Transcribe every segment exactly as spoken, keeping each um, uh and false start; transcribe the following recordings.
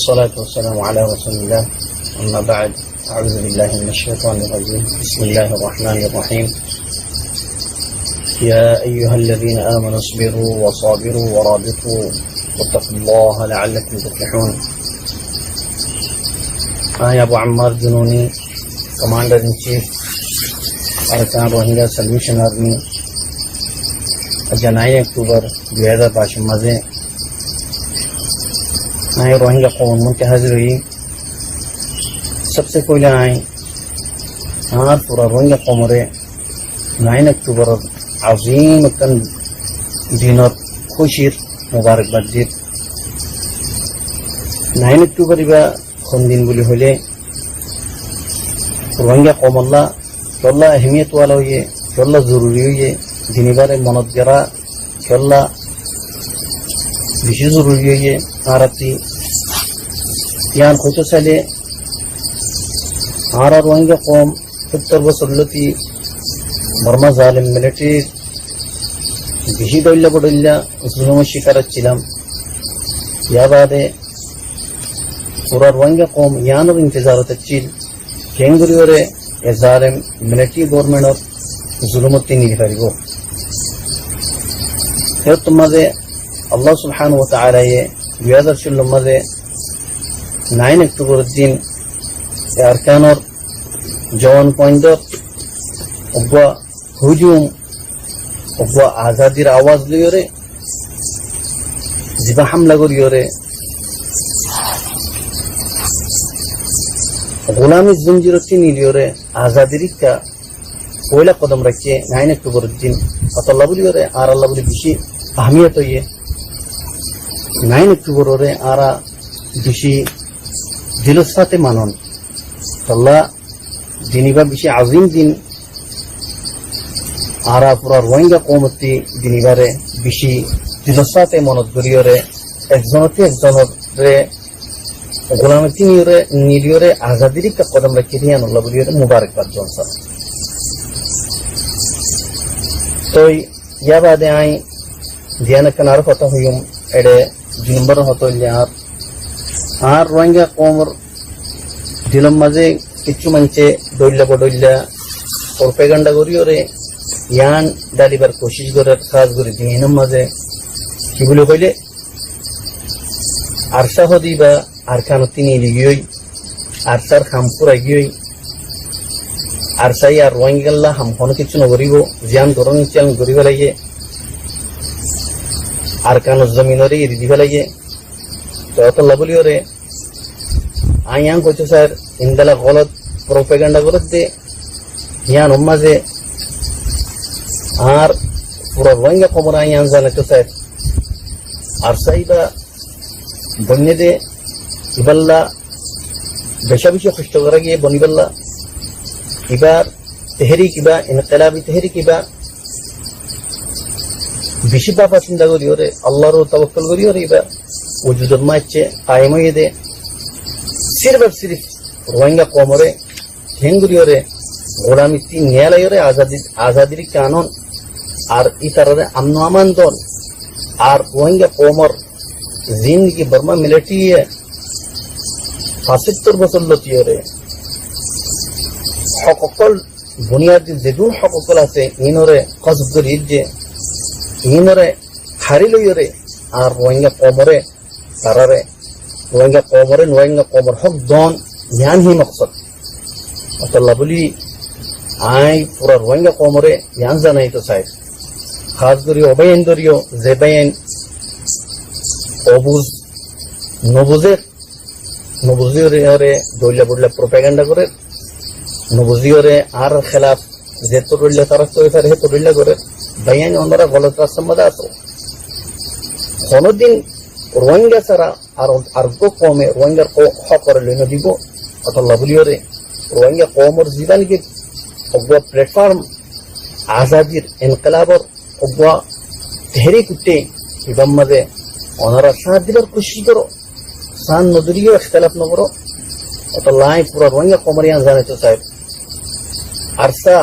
والصلاة والسلام على رسول الله. أما بعد، أعوذ بالله من الشيطان الرجيم. بسم الله الرحمن الرحيم. يا أيها الذين آمنوا اصبروا وصابروا ورابطوا واتقوا الله لعلكم تفلحون. Añí Abu Ammar Jununi, Commander in Chief, Arakan Rohingya Salvation Army, aijja nine October dui házar baic or mazé añí Rohingya koumor muúntu házir óiyi. Sobse foila añí añár fura Rohingya koumoré nine October or azim ekkán dinor kúcir mubarakbad dir. Nine October ibá hon din buli hoilé, Rohingya koumolla kiyólla ehemiyot wala óiye, kiyólla zoruri óiye, din ibáre monot gera kiyólla beci zoruri óiye, añárattú yián hoito sailé, añára Rohingya koum sóttor bosór lóti Borma zalim militaryr beci dhoilla bodhoilla zulumor cikar accílam. Yar bade fura Rohingya koum yiánor intezarot accíl, keéngorí yóre e zalim military government or zulumottú nili faribó. Héttor mazé Allah subhanahu wa ta'ala ye dui házar cúllor mazé nine October or din e Arakanor juwan fuaindor uggwá hujum, uggwá azadir awaz loiyóre, zibá hamla goríyóre, gulamir zonjirottú niliyóre, azadir ikká foila kodom raikké nine October or din. Ótolla buliyóre añáralla buli beci ehemiyot óiye. Nine October ore añára beci dilor sáte manon. Ótolla din ibá beci azim din. Añára fura Rohingya koumottú din ibáre beci dilor sáte monot goríyóre, ekzonottú ekzonoré gulamittú niliyóre, niliyóre azadir ikká kodom raikké de yiánolla buliyóre mubarakbad zon sar. Toi yar bade añí diyan ekkán aró hotá hoiyum, ede dui nombor hotá óilde añár, añár Rohingya koumor dilor mazé kissú maincé dhoilla bodhoilla propaganda goríyóre yián dhalibar kucíc gorer, hás gorí dinor mazé. Ki buli hoilé, ARSA hoó de ibá Arkanottú nili giyói, ARSAr ham fúrai giyói, ARSA ye ar Rohingyalla ham honó kissú nogoríbo, ziyán goron ziyán gorí félaiye, Arkanor zominoré eri di félaiye. Toi ótolla buliyóre añí yián hoito sair, endilla golot propaganda gorer de, yiánor mazé añár fura Rohingya koumoré añí yián zanaito sair. ARSA ibá boinné de, ibálla beca beci hoctó gora giyé boinibálla. Ibár tehrik ibá, inkilabi tehrik ibá beci báfa sinta goríyóre, Allar uore tawakkol goríyóre ibá wujudot maicce, kayem óiye de. Sirif ar sirif Rohingya koumoré keéngoríyóre gulamittú niyalaiyóre azadi, azadir kanun ar ítararé amno aman don ar Rohingya koumor zindigi Borma militariye fañsottor bosór lótiyóre hok ókkol, buniyadi zedún hok ókkol asé, iínoré gosb gorí de, iínoré hári loiyóre ar Rohingya koumoré, tararé, Rohingya koumoré, Rohingya koumor hók don, yián hí moksod. Ótolla buli añí fura Rohingya koumoré yián zanaito sair. Hás gorí ó báiyain dóriyo, ze báiyain obuz, nobuzér, nobuzíyoré dhoilla bodhoilla propaganda gorér, nobuzíyoré añárar hélaf zetó dhoilla tará hoi fare hétó dhoilla gorér, báiyain onora golot rastar mazé asó. Honódin Rohingya sára ar, ar uggwá koume Rohingyar ko-, hókoré loi nodibo. Ótolla buliyóre Rohingya koumor zibá niki uggwá platform azadir, inkilabor uggwá tehrik uiththé, ibár mazé onora sáñt dibar kucíc goró, sáñt nodóriyo ikhtilaf nogoró. Ótolla añí fura Rohingya koumoré yián zanaito sair. ARSA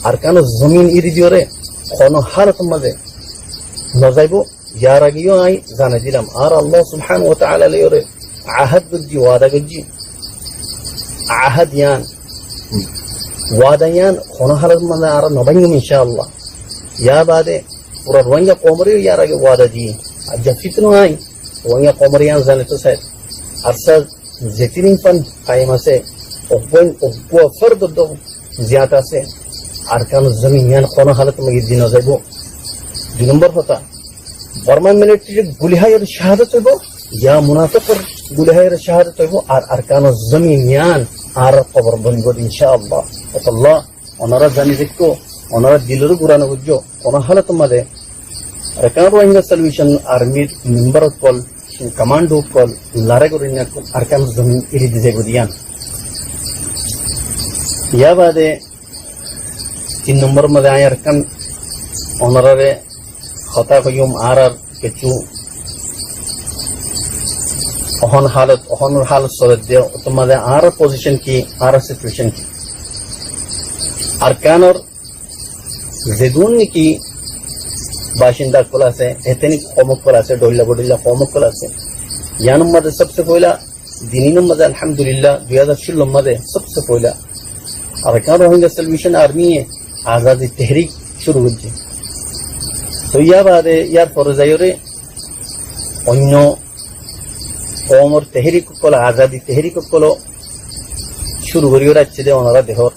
Arkanor zomin eri diyoré honó hálotor mazé nozaibo. Yar age yó añí zanai dilam, ar Allah subhanahu wa ta'ala loiyóre ahad goijjí, wada goijjí, ahad yián, wada yián hono halot mazé añára no báñgum, incáallah. Yá baade fura Ruáingga koumoré yar age wada diyé. Ar ze fitna ain, Ruáingga koumoré yián zanaito sair. Ar sá zetin fan kaim asé, uggwá, uggwá ferdor do ziyat asé, Arkanor zomin yián hono halot mazé di no zaibo. Dui nombor hotá, Borma militari guli háiyore cahadot óibo, ya munafikor guli háiyore cahadot óibo, ar Arkanor zomin yián añárar kobor bonibo, incáallah. Ótolla onora zani dekko, onora dilore gura no goijjo, hono halot mazé Arakan Rohingya Salvation Armyr member ókkol, commando ókkol, lorai gorinna ókkol Arkanor zomin eri di zaibo de yián. Yá baade tin nombor mazé añí Arkan onorare hotá hoiyum, añárar kessú ehón halot, ehón halot soler de, ótor mazé añárar position ki, añárar situation ki. Arkanor zedún niki bacinda ókkol asé, ethnic koum ókkol asé, dhoilla bodhoilla koum ókkol asé, yiánor mazé sobse foila, dinin mazé alhamdulillah, dui házar cúllor mazé sobse foila Arakan Rohingya Salvation Army ye azadi tehrik cúru goijjé. Toi yá baade yar fore zaiyore oinno koumor tehrik ókkol, azadi tehrik ókkol cúru gorí raikké de onora dehór.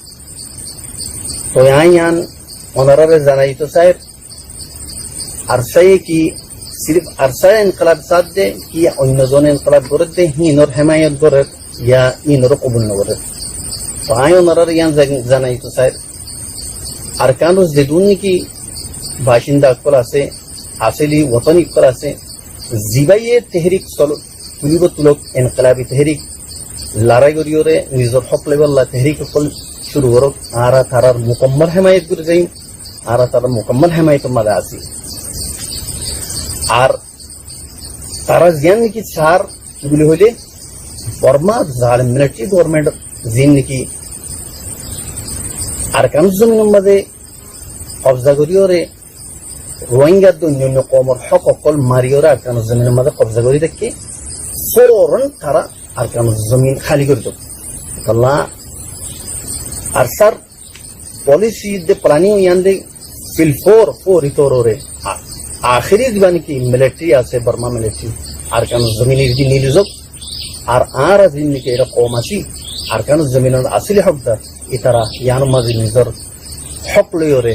Toi añí yián onorare zanaito sair, Arsaye ki sirif Arsaye inqilab saádde ki oinno zone inqilab gorédde, híinor hemayot gorér ya híinore kobul no gorér. Toi añí onorare yián zan-, zanaito sair, Arkanor zedún niki bacinda ókkol asé, asoli wotoni ókkol asé, zibáye tehrik solo-, tulibo tulok, inqilabi tehrik, lorai goríyore nizor hók loibolla tehrik ókkol cúru gorók, añára tarar mukammal hemayot gorí zaiyum, añára tarar mukammal hemayotor mazé así. Ar tara ziyán niki sar, ki buli hoile, Borma zalim militari government zin niki Arkanor zominor mazé kobza goríyore Rohingya de oinno oinno koumor hók ókkol mariyore Arkanor zominor mazé kobza gorí táikke, fouran tara Arkanor zomin háli gorí dok. Ótolla Arsar policy de planning yián de fil for, fori torore a-, ahéri zibá niki militari asé, Borma militari, Arkanor zomin eri di neli zok. Ar añára zin niki era koum así, Arkanor zominor asoli hókdar, itara yiánor mazé nizor hók loiyore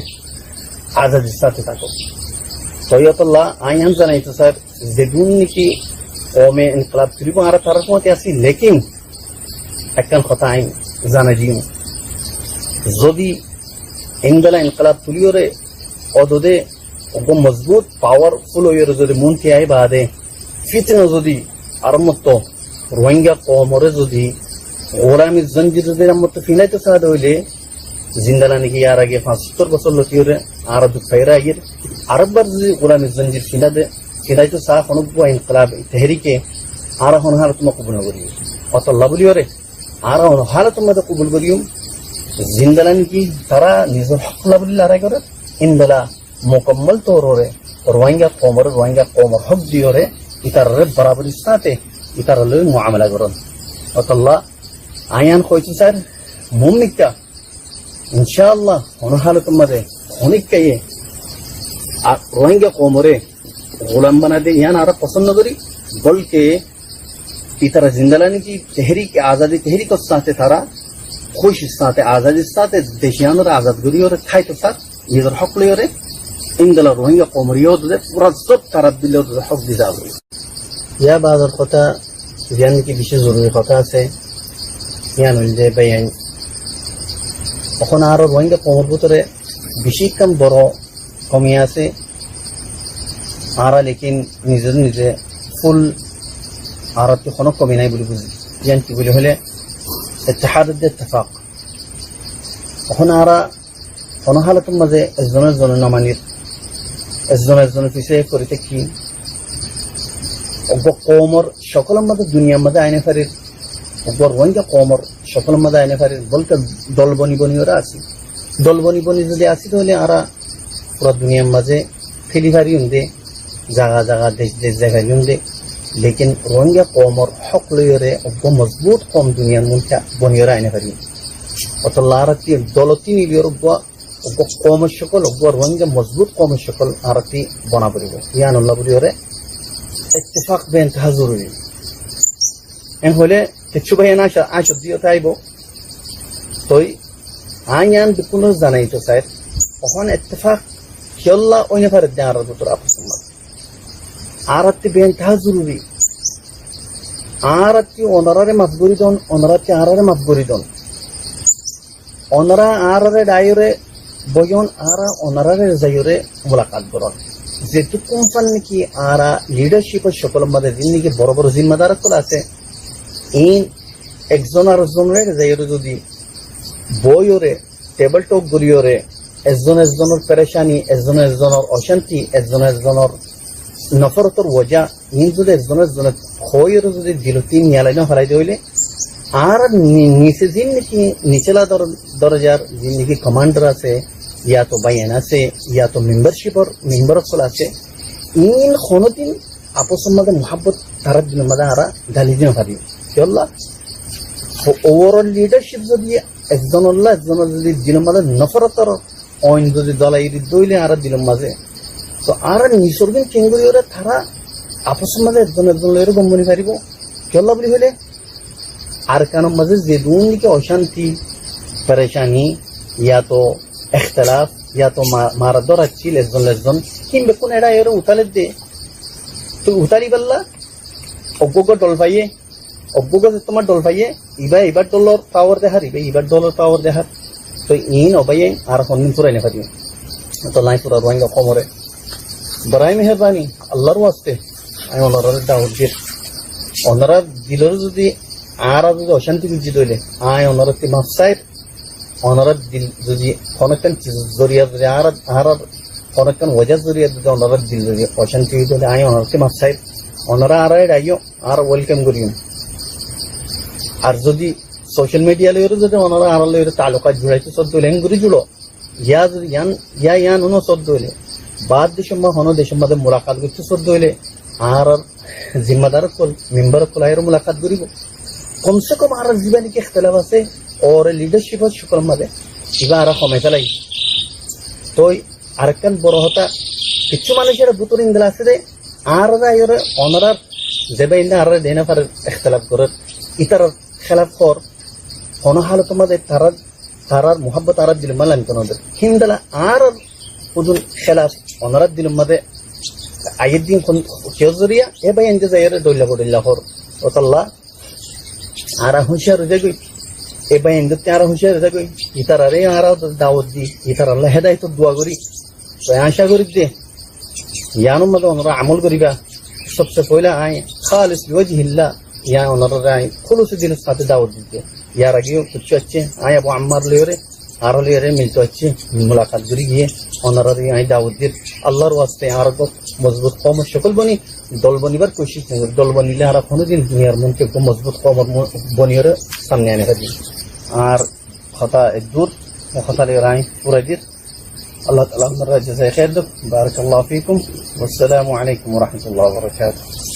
azadir sáte tákok. Toi ótolla añí yián zanaito sair, zedún niki koume inqilab tulibo añára tarar fúañti así, lekin ekkán hotá añí zanai diyum. Zodi endilla inqilab tuliyore odode uggwá mozbut powerful óiyore zodi munti aái baade fitna zodi arombotto Rohingya koumore zodi gulamir zonjir zodi arombotto finaito saá de óile, zendilla niki yar age fañsottor bosór lotiyore añára duk faiyore aiyér, arekbar zodi gulamir zonjir fina de, finaito saá honó uggwá inqilab tehrike, añára honó halotor mazé kobul no gorí. Ótolla buliyore añára honó halotor mazé kobul goríyum, zendilla niki tara nizor hókolla buli lorai gorér, endilla mukammal torore Rohingya koumore Rohingya koumor hók diyore itarare boraborir sáte itarar loi muamala goron. Ótolla añí yián hoito sair, mumkin incáallah honó halotor mazé honikkaye ar Rohingya koumore gulam banai de yián añára fosón no gorí, bolke itara zendilla niki tehrik, azadi tehrikor sáte tara kúcir sáte, azadir sáte dec yiánore azad goríyore táito sar, nizor hók loiyore, endilla Rohingya koumor yó de fura zob tarar dile hók di zaibo. Yá baador hotá, ziyán niki beci zoruri hotá asé, yián óilde bái ain, ehón añára Rohingya koumor bútore beci ekkán boro komi asé, añára lekin nize nize ful añárattú honó komi nái buli buzí. Yián ki buli hoile, ittihad de ittifak. Ehón añára honó halotor mazé ezzone ezzone no manir, ezzone ezzone fise fori táki. Uggwá koumor cokolor mazé duniyar mazé aini farir, uggwá Rohingya koumor cokolor mazé aini farir, bolke dol boni boni ore así. Dol boni boni zodi así, toile añára fura duniyar mazé feli fariyum de, zaga zaga, dec dec zai fariyum de. Lekin Rohingya koumor hók loiyóre uggwá mozbut koum duniyar muúntu boniyóre aina fari. Ótolla añárattú dolottú miliyóre uggwá, uggwá koumor cókol, uggwá Rohingya mozbut koumor cókol añárattú bana foribó. Yíanolla buliyóre ittifak beintaha zoruri. En hoilé kessú báiye añcá, añcá diyóre táibo. Toi aññí yián bekkúnore zanaito sair, ehón ittifak kiyólla ói no fare de añárar bútore afosor maze. Añárattú beintaha zoruri. Añárattú onoráre maf gorí don, onoráttú añáráre maf gorí don. Onorá añáráre dhaiyóre boiyón, añára onoráre zaiyóre mulakat gorón. Zetukkún fan niki añára lidarcipor cókolor maze zin niki boro boro zimmadar ókkol asé, iín ekzon arekzonore zaiyóre zodi boiyóre, tebol tok goríyóre, ekzon ekzonor perecani, ekzon ekzonor ocánti, ekzon ekzonor noforotor woja, iín zodi ekzon ekzone hoiyóre zodi dilottú niyalai no félai de óile, añárar ni-, nise zin niki, nisela dor-, dorojar zin niki komándar asé, yato báiyain asé, yato membarcipor membar ókkol asé, iín honódin afosor maze muhábbot tarár dilor maze añára dhali di no fari. Kiyólla? Ho-, overall lidarcip zodi ekzonolla ekzonor zodi dilor maze noforotor oin zodi zolai di de óile añárar dilor maze, to añára nisor gín kengori óre tará afosor maze ekzon ekzon loiyóre gom boni faribó. Kiyólla buli hoile, Arkanor maze zedún niki ocánti, perecani, yato ektelaf, yato ma-, mara dóra accíl ekzon ekzon, hín bekkún eçai óre utali de. Toi utali balla, uggwá uggwá dhol faiye, uggwá uggwá zettómar dhol faiye, iba ibar dholor pawar dehár, iba ibar dholor pawar dehár. Toi iín ó báiyain añára honódin furai no fari. Ótolla aññí fura Rohingya koumore boroye meherbani, Allar waste, aññí onoráre dawot dir. Onorár dilore zodi añára zodi ocánti goijjí de óile, aññí onoráttú maf sair, onorár dil zodi honó ekkán zoriya zodi añára, añárar honó ekkán wojar zoriya zodi onorár dil zodi ocánti ói de óile, aññí onoráttú maf sair, onorá añáráre dhaiyó, añára welcome goijjum. Ar zodi social media loiyóre zodi onorá añárar loiyóre taallukat juraito sodde óile, en gori juro. Ya zodi yián, ya yián uno sodde óile, baár decor maze, honó decor maze mulakat goitto sodde óile, añárar zimmadar ókkol, membar ókkol aiyóre mulakat goribo. Komse kom añárar ziba niki ektelaf asé, óre lidarcipor cókolor maze, iba añára home félai. Toi arekkán boro hotá, kessú manúcor bútore endilla asé de, añára aiyóre onorár ze báiyain añáráre de no fare ektelaf gorer, ítarar kélaf hoór, honó hálotor maze tarár, tarár muhábbot añárar dilor maze lamito no der. Híndilla añárar hudun kélaf onorár dilor maze aiyér de hon-, kiyór zoriya, e báiyain de zaiyóre dhoilla bodhoilla hoór. Ótolla añára húciyar ói zaigói. E báiyain dótte añára húciyar ói zaigói. Ítarare añára dawot di, ítaralla hedayotor dua gorí. Toi aññí acá gorí de, yiánor maze onorá amol goriba. Sobse foila aññí khalis liwajhillah, yián onoráre aññí kulusi dilor sáte dawot di de. Yar age yó kessú aiccé, aññí Abu Ammar loiyóre, añára loiyóre milto aiccé, mulakat gorí giyé, onoráre aññí dawot dir. Allar waste añára uggwá mozbut koumor cókol boni, dol bonibar kucíc no gorí. Dol bonile añára honódin duniyar muúntu uggwá mozbut koumor mu-, boniyóre samne aina fari. Ar hotá eddur, e hotá loiyóre aññí furai dir. Allah taala onoráre jazaye khair douk. Barakallahu fikum. Wassalamu alaikum wa rahmatullahi wa barakatuhu.